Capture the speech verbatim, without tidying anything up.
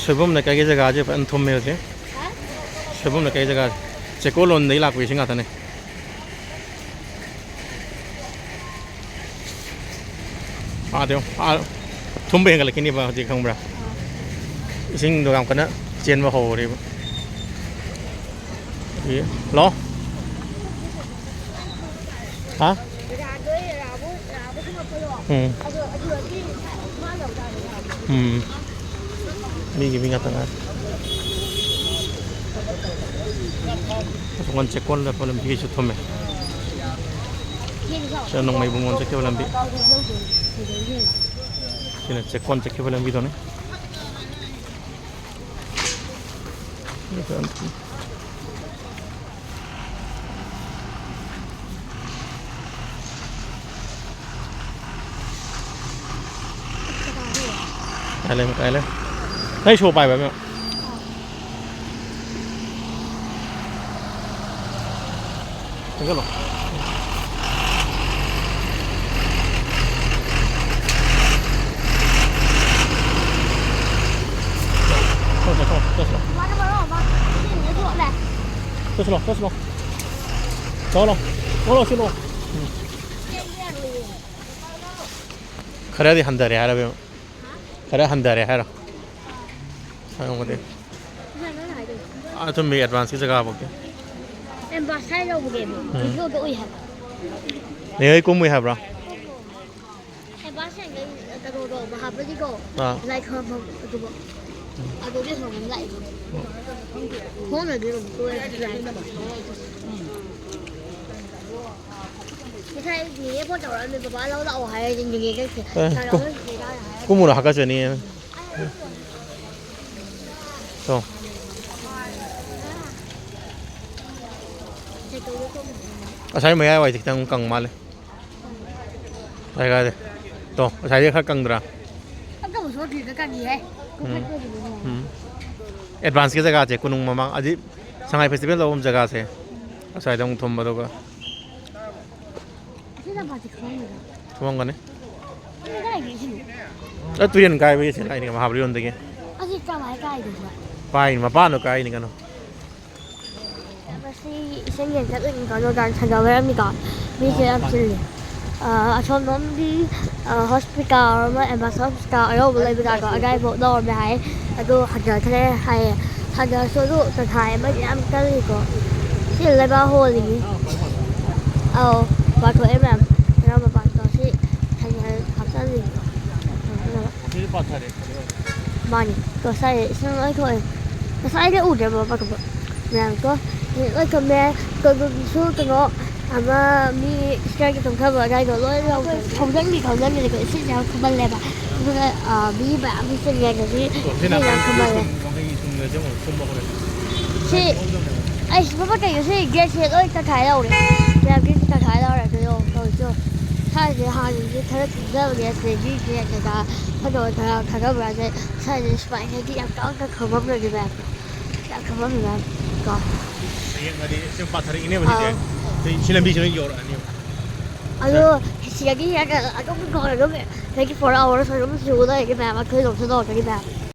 ꯁꯣꯏꯕꯝ ꯂꯩꯀꯥꯏꯒꯤ ꯖꯒꯥꯁꯦ ꯐꯖꯅ ꯊꯨꯝꯃꯦ ꯍꯧꯖꯤꯛ꯫ ꯁꯣꯏꯕꯝ ꯂꯩꯀꯥꯏ ꯖꯒꯥꯁꯦ꯫ ꯆꯦꯛꯀꯣꯟ ꯂꯣꯝꯗꯒꯤ ꯂꯥꯛꯄ ꯏꯁꯤꯡ ꯉꯥꯛꯇꯅꯦ꯫ ꯑꯥꯗ ꯌꯦꯡꯉꯣ꯫ ꯑꯥ ꯊꯨꯝꯕ ꯍꯦꯟꯒꯠꯂꯛꯈꯤꯅꯦꯕ ꯍꯧꯖꯤꯛ, ꯈꯪꯕ꯭ꯔꯥ? ꯏꯁꯤꯡꯗꯣ ꯌꯥꯝ ꯀꯟꯅ ꯆꯦꯟꯕ ꯍꯧꯔꯦꯕ꯫ ꯁꯤ ꯂꯥꯛꯑꯣ꯫ ꯍꯥ? ꯎꯝ꯫ ꯎꯝ꯫ ꯃꯤꯒꯤ ꯃꯤ ꯉꯥꯛꯇ ꯉꯥꯏꯔꯦ꯫ ꯑꯁꯣꯝ ꯆꯦꯛꯀꯣꯟ ꯆꯠꯄ ꯂꯝꯕꯤꯒꯤꯁꯨ ꯊꯨꯝꯃꯦ꯫ ꯁꯤꯗ ꯅꯣꯡꯃꯩ ꯕꯨꯡꯉꯣꯟ ꯆꯠꯈꯤꯕ ꯂꯝꯕꯤ꯫ ꯁꯤꯅ ꯆꯦꯛꯀꯣꯟ ꯆꯠꯈꯤꯕ ꯂꯝꯕꯤꯗꯨꯅꯤ꯫ ꯀꯥꯏ ꯂꯩ, ꯀꯥꯏ ꯂꯩ? ꯅꯪ ꯁꯣ ꯄꯥꯏꯕ ꯃꯦꯝ? ꯆꯪꯁꯤꯜꯂꯣ꯫ ꯆꯠꯁꯤꯜꯂꯣ, ꯆꯠꯁꯤꯜꯂꯣ꯫ ꯆꯠꯁꯤꯜꯂꯣ, ꯆꯠꯁꯤꯜꯂꯣ꯫ ꯂꯥꯛꯑꯣ, ꯂꯥꯛꯑꯣ꯫ ꯂꯥꯛꯑꯣ, ꯂꯥꯛꯑꯣ, ꯁꯤ ꯂꯥꯛꯑꯣ꯫ ꯎꯝ꯫ ꯈꯔꯗꯤ ꯍꯟꯊꯔꯦ ꯍꯥꯏꯔꯕ? ꯈꯔ ꯍꯟꯊꯔꯦ ꯍꯥꯏꯔꯣ? ꯍꯥꯏꯔꯝꯒꯗꯤ꯫ ꯑꯥ, ꯊꯨꯝꯕꯤ ꯑꯦꯗꯚꯥꯟꯁꯀꯤ ꯖꯒꯥꯐꯥꯎꯗꯤ꯫ ꯑꯦꯝꯕꯥꯁꯥꯏ ꯌꯧꯕꯅꯦꯕ, ꯎꯝ꯫ ꯚꯤꯗꯤꯑꯣꯗ ꯎꯏ ꯍꯥꯏꯕ꯫ ꯅꯦ ꯍꯣꯏ ꯀꯨꯝꯃꯨꯏ ꯍꯥꯏꯕ꯭ꯔꯣ? ꯑꯦꯗꯚꯥꯟꯁ ꯍꯥꯏꯗꯤ ꯀꯩꯅꯣꯗꯣ, ꯃꯍꯥꯕꯂꯤꯗꯣ, ꯑꯥ꯫ ꯂꯥꯏ ꯈꯨꯔꯨꯝꯐꯝ ꯑꯗꯨꯕꯣ꯫ ꯑꯗꯨꯗꯤ ꯍꯣꯡꯅ ꯂꯥꯛꯏꯕ꯫ ꯍꯣꯡꯅꯗꯤ ꯑꯗꯨꯝ ꯇꯣꯛꯑꯦ꯫ ꯉꯁꯥꯏ ꯅꯦꯅꯦ ꯐꯣꯟ ꯇꯧꯔꯛꯑꯝꯃꯦ, ꯕꯕꯥ ꯂꯧ ꯂꯥꯛꯑꯣ ꯍꯥꯏꯔꯗꯤ ꯅꯦꯅꯦ ꯆꯠꯈ꯭ꯔꯦ꯫ ꯑꯦ, ꯀꯨ-, ꯀꯨꯝꯃꯨꯔꯣ, ꯍꯥꯀꯠꯆꯅꯤ꯫ ꯇꯣ꯫ ꯉꯁꯥꯏ ꯃꯌꯥꯏꯋꯥꯏꯗꯤ ꯈꯤꯇꯪ ꯀꯪ ꯃꯥꯜꯂꯦ꯫ ꯉꯁꯥꯏ ꯀꯥꯏꯗꯩ? ꯇꯣ, ꯉꯁꯥꯏꯗꯤ ꯈꯔ ꯀꯪꯗ꯭ꯔꯥ? ꯑꯝꯇꯕꯨ ꯁꯣꯛꯇ꯭ꯔꯤꯗ ꯀꯪꯉꯤꯍꯦ꯫ ꯎꯝ꯫ ꯀꯣꯛꯐꯛꯄꯒꯤꯅꯦ꯫ ꯎꯝ꯫ ꯑꯦꯗꯚꯥꯟꯁꯀꯤ ꯖꯒꯥꯁꯦ, ꯀꯣꯅꯨꯡ ꯃꯃꯥꯡ, ꯑꯗꯤ ꯁꯉꯥꯏ ꯐꯦꯁꯇꯤꯚꯦꯜ ꯇꯧꯐꯝ ꯖꯒꯥꯁꯦ, ꯑꯁ꯭ꯋꯥꯏꯗ ꯑꯃꯨꯛ ꯊꯨꯝꯕ, ꯑꯗꯨꯒ ꯁꯤ ꯂꯝꯄꯥꯛꯁꯦ ꯈꯪꯉꯝꯒꯗ꯭ꯔꯥ? ꯊꯨꯝꯃꯝꯒꯅꯤ꯫ ꯑꯗꯨ ꯀꯗꯥꯏꯗꯒꯤ ꯏꯁꯤꯡꯅꯣ? ꯑ, ꯇꯨꯔꯦꯟ ꯀꯥꯏꯕꯒꯤ ꯁꯤ ꯂꯥꯛꯏꯅꯦ, ꯃꯍꯥꯕꯂꯤꯔꯣꯝꯗꯒꯤ꯫ ꯑꯁꯤ ꯀꯃꯥꯏ ꯀꯥꯏꯗꯣꯏꯅꯣ? ꯄꯥꯏ, ꯃꯄꯥꯟꯗꯣ ꯀꯥꯏꯅꯤ ꯀꯩꯅꯣ꯫ ꯃꯁꯤ ꯏꯁꯩ ꯌꯦꯡ ꯆꯠꯂꯤꯅꯤ ꯀꯩꯅꯣ, ꯗꯥꯟꯁ ꯁꯥꯟꯅꯕ ꯑꯣꯏꯔꯝꯅꯤꯀꯣ꯫ ꯃꯤꯁꯦ ꯌꯥꯝ ꯆꯤꯜꯂꯤ꯫ ꯑ, ꯑꯁꯣꯝꯂꯣꯝꯒꯤ, ꯑ, ꯍꯣꯁꯄꯤꯇꯥꯜ ꯑꯃ, ꯑꯦꯝꯕꯥꯁꯤ ꯍꯣꯁꯄꯤꯇꯥꯜ ꯑꯅꯧꯕ ꯂꯩꯕꯗꯣ, ꯑꯗꯥꯏꯐꯥꯎ ꯂꯧꯔꯝꯃꯦ ꯍꯥꯏ꯫ ꯑꯗꯨ ꯍꯟꯊꯈ꯭ꯔꯦ ꯍꯥꯏꯌꯦ꯫ ꯍꯟꯊꯔꯁꯨ ꯑꯗꯨ ꯇꯪꯈꯥꯏ ꯑꯃꯗꯤ ꯌꯥꯝ ꯀꯜꯂꯤꯀꯣ꯫ ꯁꯤ ꯂꯩꯕꯥꯛ ꯍꯣꯜꯂꯤꯅꯤ꯫ ꯑꯧ, ꯄꯥꯊꯣꯛꯑꯦ ꯃꯌꯥꯝ꯫ ꯃꯌꯥꯝ ꯃꯄꯥꯟꯗꯣ ꯁꯤ ꯍꯟꯊ-, ꯍꯥꯞꯆꯜꯂꯤꯅꯤ꯫ ꯁꯤꯁꯨ ꯄꯥꯊꯔꯦ꯫ ꯃꯥꯅꯤ꯫ ꯉꯁꯥꯏ ꯏꯁꯤꯡ ꯂꯣꯏ ꯊꯣꯛꯑꯦ꯫ ꯉꯁꯥꯏꯗꯤ ꯎꯗ꯭ꯔꯦꯕ ꯄꯥꯊꯣꯛꯄ ꯃꯌꯥꯝꯗꯣ꯫ ꯂꯣꯏ ꯊꯝꯃꯦ꯫ ꯀꯩꯅꯣꯒꯤꯁꯨ ꯀꯩꯅꯣ ꯑꯃ ꯃꯤ ꯏꯁꯇꯤꯌꯔꯒꯤ ꯆꯪꯊꯕ ꯑꯗꯥꯏꯗꯣ ꯂꯣꯏ ꯌꯥꯎꯈ꯭ꯔꯦ꯫ ꯈꯣꯡꯖꯪꯗꯤ ꯈꯣꯡꯖꯪꯗꯦꯀꯣ, ꯏꯁꯤꯡꯁꯦ ꯌꯥꯝ ꯊꯨꯝꯃꯜꯂꯦꯕ꯫ ꯑꯗꯨꯅ, ꯑ, ꯃꯤ ꯃꯌꯥꯝ ꯑꯃ ꯆꯪꯉꯦ ꯑꯗꯒꯤ ꯏꯁꯤꯡ ꯌꯥꯝ ꯊꯨꯝꯃꯜꯂꯦ꯫ ꯁꯤ, ꯑꯩ ꯁꯤ ꯃꯐꯝ ꯀꯩꯅꯣ ꯁꯤ ꯒꯦꯠꯁꯦ ꯂꯣꯏ ꯇꯪꯈꯥꯏ ꯂꯧꯔꯦ꯫ ꯃꯌꯥꯝ ꯒꯦꯠꯁꯦ ꯇꯪꯈꯥꯏ ꯂꯧꯔꯦ꯫ ꯑꯗꯣ ꯌꯦꯡꯉꯣ ꯇꯧꯔꯤꯁꯦ ꯌꯦꯡꯉꯣ꯫ ꯁ꯭ꯋꯥꯏꯁꯦ ꯍꯥꯟꯅꯗꯤ ꯈꯔ ꯊꯨꯝꯖꯕꯅꯦ, ꯑꯗꯒꯤ ꯒꯦꯠ ꯀꯩꯀꯥ ꯐꯠꯇꯕ ꯈꯔ ꯊꯥꯗꯕ꯭ꯔꯥꯁꯦ ꯁ꯭ꯋꯥꯏꯁꯦ ꯁꯨꯃꯥꯏꯅꯗꯤ ꯌꯥꯝ ꯇꯥꯡꯅ ꯈꯪꯉꯝꯗ꯭ꯔꯗꯤ ꯃꯌꯥꯝ ꯌꯥꯝ ꯈꯪꯉꯝꯃꯤ ꯃꯌꯥꯝ ꯀꯣ꯫ ꯍꯌꯦꯡ ꯍꯥꯏꯗꯤ ꯁꯨꯝ ꯄꯥꯊꯔꯛꯏꯅꯦꯕ ꯁꯤꯁꯦ꯫ ꯑꯥꯎ꯫ ꯁꯤ, ꯁꯤ ꯂꯝꯕꯤꯁꯦ ꯂꯣꯏ ꯌꯧꯔꯛꯑꯅꯦꯕ꯫ ꯑꯗꯣ ꯁꯤꯗꯒꯤ ꯍꯦꯛ ꯑꯗꯨꯝ ꯀꯧꯔꯒ twenty four hours ꯑꯗꯨꯝ ꯁꯨ ꯂꯩꯔꯒꯦ ꯃꯌꯥꯝ, ꯑꯩꯈꯣꯏ ꯂꯣꯝꯁꯨ ꯇꯧꯔꯛꯀꯅꯤ ꯃꯌꯥꯝ꯫